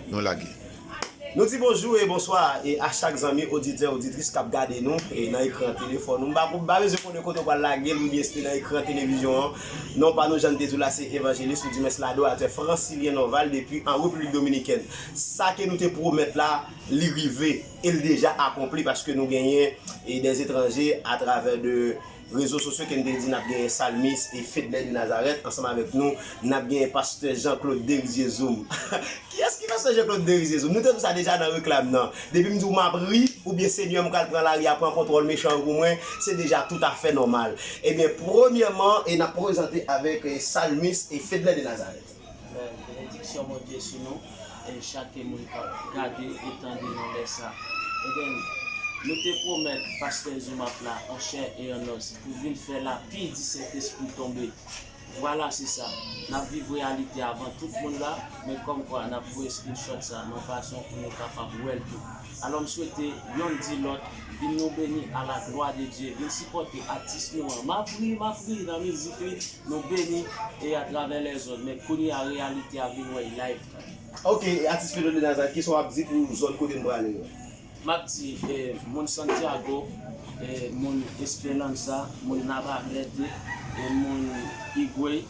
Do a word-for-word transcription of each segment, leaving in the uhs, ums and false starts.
Nou lage. Nou di bonjou e bonswa e a chak zanmi oditè, oditris k ap gade nou e nan ekran telefòn ou. M pa, m pa bezwen konnen kote w pral lage l oubyen si se nan ekran televizyon an. Non pa nou, jan n te di w la, se evanjelis oudimwens ladoratè Francilien Norval depi an Repiblik Dominikèn. Sa ke nou te pwomèt la, li rive e l deja akonpli paske nou genyen e dèzetranje atravè de rezo sosyo ke n te di n ap genyen Salmis e Fedlè de Nazarèt ansanm avèk nou, n ap genyen pastè Jean Claude Derizier Zoom. Kiyès ki pastè Jean Claude Derizier Zoom? Nou te di sa deja nan reklam nan. Depi m di w m ap ri, oubyen Senyè m pral pran lari a, pran kontwòl mechan yo pou mwen, se deja toutafè nòmal. Ebyen, premyèman, e n ap prezante avèk eh, Salmis e Fedlè de Nazarèt. Amen. Benediksyon Bondye sou nou e chak moun k ap gade e tande nou lè sa. Ebyen, nou te pwomèt pastè Zoom ap la an chè e an os pou vin fè lapi di Sentespri tonbe. Vwala, se sa. N ap viv reyalite avan tout moun la, men kòmkwa n ap voye screenshot sa nan fason pou nou kapab wè l tou. Alò, m swete yonn di lòt, vin nou beni a la glwa de Dye, vin sipòte atis nou an. M ap ri, m ap ri nan mizik li, nou beni e atravè lèzòt. Men kounye a, reyalite a vin wè live. Ok, atis Fedlè de Nazarèt, kisa w ap di pou zòn kote n prale yo? M ap di eh, moun Santiago, eh, moun Esperanza, moun Navarrete, eh, moun Higüey,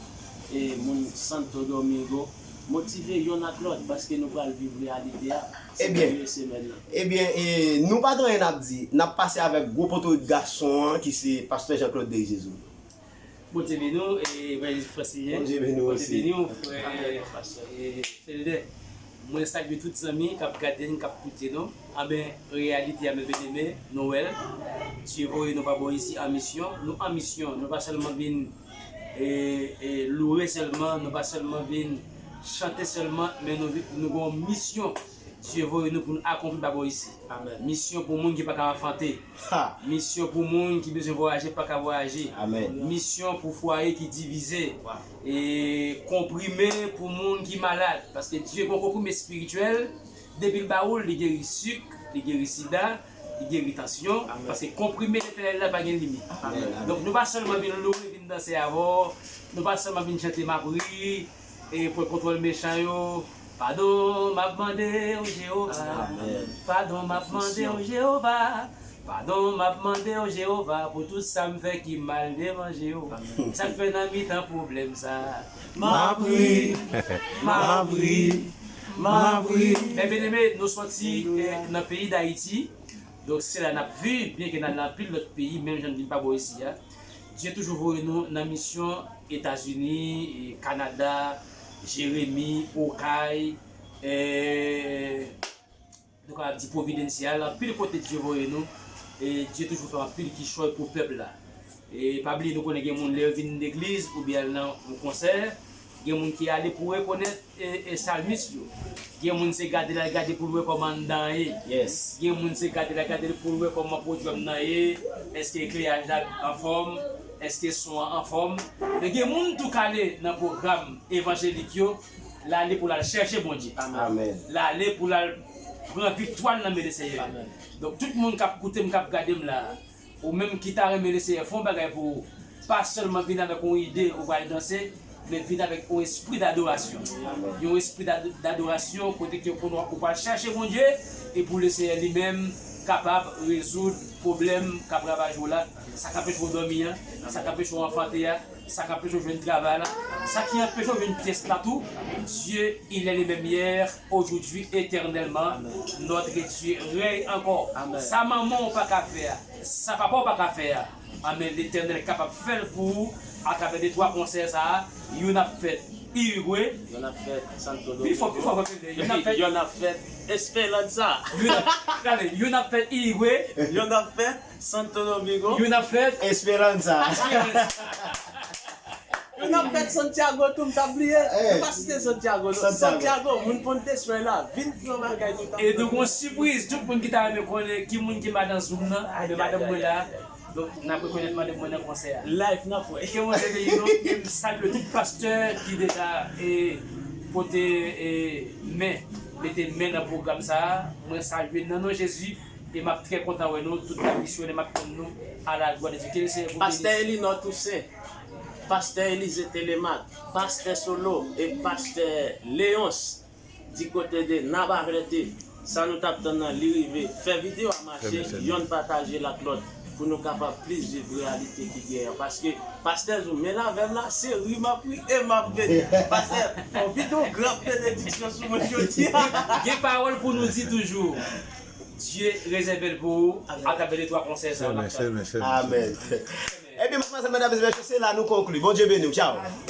eh, moun Santo Domingo, motive yonn ak lòt paske nou pral viv reyalite a sou Ebyen, dènye semèn nan. Ebyen, eh, nou pa gen anyen n ap di. N ap pase avèk gwo potorik gason an ki se pastè Jean Claude Derizier Zoom. Bondye beni w, e, Evanjelis Francilien. Bondye beni w osi. Bondye beni w, frè, e, Fedlè. Mwen salye tout zanmi k ap gade n, k ap koute nou. Anben, reyalite a, men byeneme, nou wè l. Dye voye nou pa bò isi an misyon. Nou an misyon. Nou pa sèlman vin, e, e, loure sèlman, nou pa sèlman vin chante sèlman, men nou, nou gen yon misyon. Dye voye nou pou n akonpli pa bò isi. Amèn. Misyon pou moun ki pa ka anfante. Ha! Misyon pou moun ki bezwen vwayaje pa ka vwayaje. Amèn. Misyon pou fwaye ki divize. Wa. E konprime pou moun ki malad. Paske Dye gen yon konprime espirityèl, depi l ba ou l, li geri sik, li geri sida, li geri tansyon. Amèn. Paske konprime Letènèl la pa gen limit. Amèn. Donk, nou pa sèlman vin loure, vin danse avè w, nou pa sèlman vin chante m ap ri, e pran kontwòl mechan yo. Padon m ap mande w, Jewova. Amèn. Padon m ap mande w, Jewova. Padon m ap mande w, Jewova, pou tout sa m fè ki mal devan je w. Amèn. Sa k fè nan mitan pwoblèm sa. M ap ri, m ap ri, m ap ri. Men byeneme, nou sòti, eh, nan peyi Dayiti. Donk, se la n ap viv, byenke n al nan anpil lòt peyi, menm jan n vin pa bò isi a. Dye toujou voye nou nan misyon Etazini, e, Kanada, Jeremi, Okay, e, nou kapab di Providencial, anpil kote Dye voye nou, e Dye toujou fè anpil kichòy pou pèp la. E pa bliye, nou konnen gen moun, lè yo vin legliz oubyen al nan yon konsè, gen moun ki ale pou rekonèt e, e salmis yo. Gen moun se gade l al gade pou l wè kòman anndan an ye. Yes. Gen moun se gade l al gade l pou l wè kòman pwodui m nan ye, èske ekleraj la anfòm, èske son an anfòm. Men gen moun tou k ale nan pwogram evanjelik yo, l ale pou l al chèche Bondye. Amèn. L ale pou l al pran viktwa l nan men Lesenyè. Amèn. Donk, tout moun k ap koute m, k ap gade m la, ou menm ki ta renmen Lesenyè fè yon bagay pou ou, pa sèlman vin avèk yon ide ou pral danse, men vin avèk yon espri dadorasyon. Yon espri dad-, dadorasyon kote ke ou konn ou pral chèche Bondye e pou Lesenyè li menm kapab rezoud pwoblèm k ap ravaje w la, sa k anpeche w dòmi an, sa k anpeche w anfante a, sa k anpeche w jwenn travay la, sa ki anpeche w jwenn pyès la tou. Dye, il est le même hier, aujourd'hui, éternellement. Notre Dieu règne encore. Amèn. Sa manman w pa ka fè a, sa papa w pa ka fè a, amèn, Letènèl kapab fè l pou ou atravè de twa konsè sa a. Youn ap fèt Uruguay. Youn ap fèt Santo Domingo. Pi fò, pi fò, pi fò. Youn ap fèt, youn ap fèt Esperanza. Youn ap, gade, youn ap fèt Uruguay. Youn ap fèt Santo Domingo. Youn ap fèt Esperanza. Esperanza. Youn ap fèt Santiago tou, m t ap bliye. Eh. Nou pa site Santiago, non. Santiago. Santiago, moun Ponte Suay la, vin pran bagay nou t ap fè. E nou gon sipriz, tout moun ki ta renmen konnen ki moun ki madan Zoom nan, men madanm mwen la. Donk, n ap rekonèt madanm mwen nan konsè a. Live nan fwe. Ke Bondye beni nou, e m salye tout pastè ki deja, e, pote, e, men, mete men nan pwogram sa a. Mwen salye nan non Jezi, e m ap trè kontan wè nou, tout misyonè m ap tann nou, a la glwa de Dye. Ke Lesenyè beni. Pastè Elinor Toussaint, pastè Elize Telemaque, pastè Solo, e pastè Léonce. Di kote de n ap arete sa nou t ap tann nan li rive. Fè videyo a mache, yonn pataje l ak lòt pou nou kapab plis viv reyalite ki gen an. Paske pastè di w, men l avè m la, se ri m ap ri e m ap beni. Pastè, fè w vide yon gran benediksyon sou mwen jodi a. Gen pawòl pou nou di toujou. Dye rezève l pou ou atravè de twa konsèy sa yo n ap tann. Amèn. Ebyen, madmwazèl, medam, mesye, se la nou konkli. Bondye beni w. Tchaw.